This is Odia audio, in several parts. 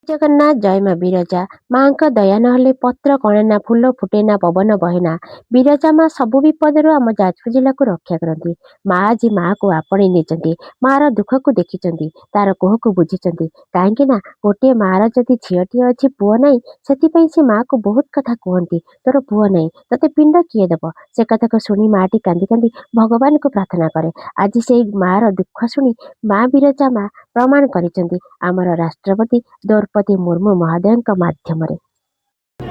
ଜଗନ୍ନାଥ, ଜୟ ମା ବିରଜା। ମାଙ୍କ ଦୟା ନହେଲେ ପତ୍ର କଣେ ନା, ଫୁଲ ଫୁଟେ ନା, ପବନ ବହେ ନା। ବିରଜା ମା ସବୁ ବିପଦରୁ ଆମ ଯାଜପୁର ଜିଲ୍ଲାକୁ ରକ୍ଷା କରନ୍ତି। ମା ଆଜି ମାକୁ ଆପଣେଇ ନେଇଛନ୍ତି। ମାର ଦୁଃଖକୁ ଦେଖିଛନ୍ତି, ତାର କୋହକୁ ବୁଝିଛନ୍ତି। କାହିଁକି ନା ଗୋଟିଏ ମାର ଯଦି ଝିଅଟିଏ ଅଛି, ପୁଅ ନାହିଁ, ସେଥିପାଇଁ ସେ ମାକୁ ବହୁତ କଥା କୁହନ୍ତି, ତୋର ପୁଅ ନାହିଁ, ତୋତେ ପିଣ୍ଡ କିଏ ଦେବ? ସେ କଥାକୁ ଶୁଣି ମାଟି କାନ୍ଦି କାନ୍ଦି ଭଗବାନଙ୍କୁ ପ୍ରାର୍ଥନା କରେ। ଆଜି ସେଇ ମାର ଦୁଃଖ ଶୁଣି ମା ବିରଜା ମା ପ୍ରମାଣ କରିଛନ୍ତି ଆମର ରାଷ୍ଟ୍ରପତି ଦ୍ରୌପଦୀ ମୁର୍ମୁ ମହୋଦୟଙ୍କ ମାଧ୍ୟମରେ।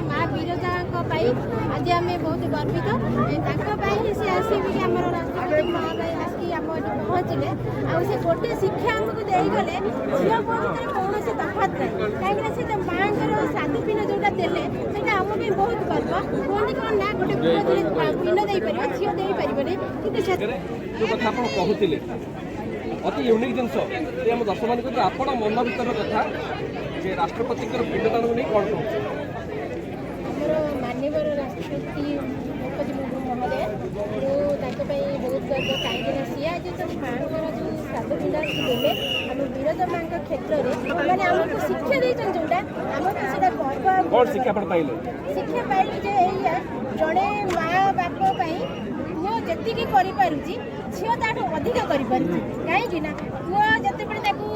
ମା ବିରଜାଙ୍କ ପାଇଁ ଆଜି ଆମେ ବହୁତ ଗର୍ବିତ। ତାଙ୍କ ପାଇଁ ହିଁ ସେ ଆସିକି, ଆମର ରାଷ୍ଟ୍ରପତି ମହାଶୟ ଆସିକି ଆମ ଏଠି ପହଞ୍ଚିଲେ। ଆଉ ସେ ଗୋଟେ ଶିକ୍ଷା ଆମକୁ ଦେଇଗଲେ, ଝିଅ ପୁଅ ଭିତରେ କୌଣସି ତଫାତ ନାହିଁ। କାହିଁକିନା ସେ ମାଆଙ୍କର ଶ୍ରାଦ୍ଧ ପିଣ୍ଡ ଯେଉଁଟା ଦେଲେ, ସେଇଟା ଆମ ପାଇଁ ବହୁତ ଗର୍ବ। କୁହନ୍ତି କ'ଣ ନା, ଗୋଟେ ପୁଅ ଥିଲେ ପିଣ୍ଡ ଦେଇପାରିବ, ଝିଅ ଦେଇପାରିବନି। କିନ୍ତୁ ସେ ଯେଉଁ କଥା ଆପଣ କହୁଥିଲେ, ଅତି ୟୁନିକ୍ ଜିନିଷ ଯେ ଆମ ଦର୍ଶକମାନଙ୍କୁ ଆପଣ ମନ ଭିତର କଥା ଯେ ରାଷ୍ଟ୍ରପତିଙ୍କର ପିଣ୍ଡଦାନକୁ ନେଇ କ'ଣ କହୁଛି? ଆମର ମାନ୍ୟବର ରାଷ୍ଟ୍ରପତି ଦ୍ରୌପଦୀ ମୁର୍ମୁ ମହୋଦୟ, ମୁଁ ତାଙ୍କ ପାଇଁ ବହୁତ ଗର୍ବ। କାହିଁକିନା ସିଏ ଆଜି ଯେଉଁ ମାଆଙ୍କର ଯେଉଁ ଶ୍ରାଦ୍ଧ ପିଣ୍ଡ ଆସି ଦେଲେ ଆମ ବିରଜା ମାଆଙ୍କ କ୍ଷେତ୍ରରେ, ମାନେ ଆମକୁ ଶିକ୍ଷା ଦେଇଛନ୍ତି ଯେଉଁଟା, ଆମ ପାଇଁ ସେଇଟା ଗର୍ବ ଆଉ କ'ଣ ଶିକ୍ଷା ଆପଣ ପାଇଲେ? ଶିକ୍ଷା ପାଇଲୁ ଯେ ଏଇଆ, ଜଣେ ମା ବାପ ପାଇଁ ପୁଅ ଯେତିକି କରିପାରୁଛି, ଝିଅ ତାଠୁ ଅଧିକ କରିପାରୁଛି। କାହିଁକି ନା ପୁଅ ଯେତେବେଳେ ତାକୁ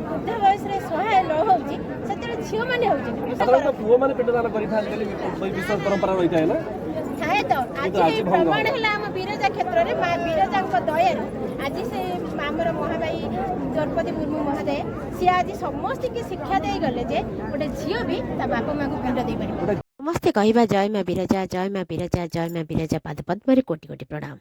ବୃଦ୍ଧ ବୟସରେ ସହାୟ ନ ହେଉଛି, ସେତେବେଳେ ଝିଅମାନେ ହେଉଛନ୍ତି। ସାଧାରଣତଃ ପୁଅମାନେ ପିଣ୍ଡଦାନ କରିଥାନ୍ତି ବୋଲି ବିଶ୍ୱାସ ପରମ୍ପରା ରହିଥାଏ ନା? ଥାଏ ତ। କିନ୍ତୁ ଆଜି ଆଜି ଭଙ୍ଗ ପ୍ରମାଣ ହେଲା ଆମ ବିରଜା କ୍ଷେତ୍ରରେ ମା ବିରଜାଙ୍କ ଦୟାରୁ ଆଜି ସେ ଆମର ମହାମାୟୀ ଦ୍ରୌପଦୀ ମୁର୍ମୁ ମହୋଦୟ, ସିଏ ଆଜି ସମସ୍ତଙ୍କୁ ଶିକ୍ଷା ଦେଇଗଲେ ଯେ ଗୋଟେ ଝିଅ ବି ତା ବାପା ମାଙ୍କୁ ପିଣ୍ଡ ଦେଇପାରିବ। ସମସ୍ତେ କହିବା, ଜୟ ମା ବିରଜା, ଜୟ ମା ବିରଜା, ଜୟ ମା ବିରଜା। ପାଦ ପଦ୍ମରେ କୋଟି କୋଟି ପ୍ରଣାମ।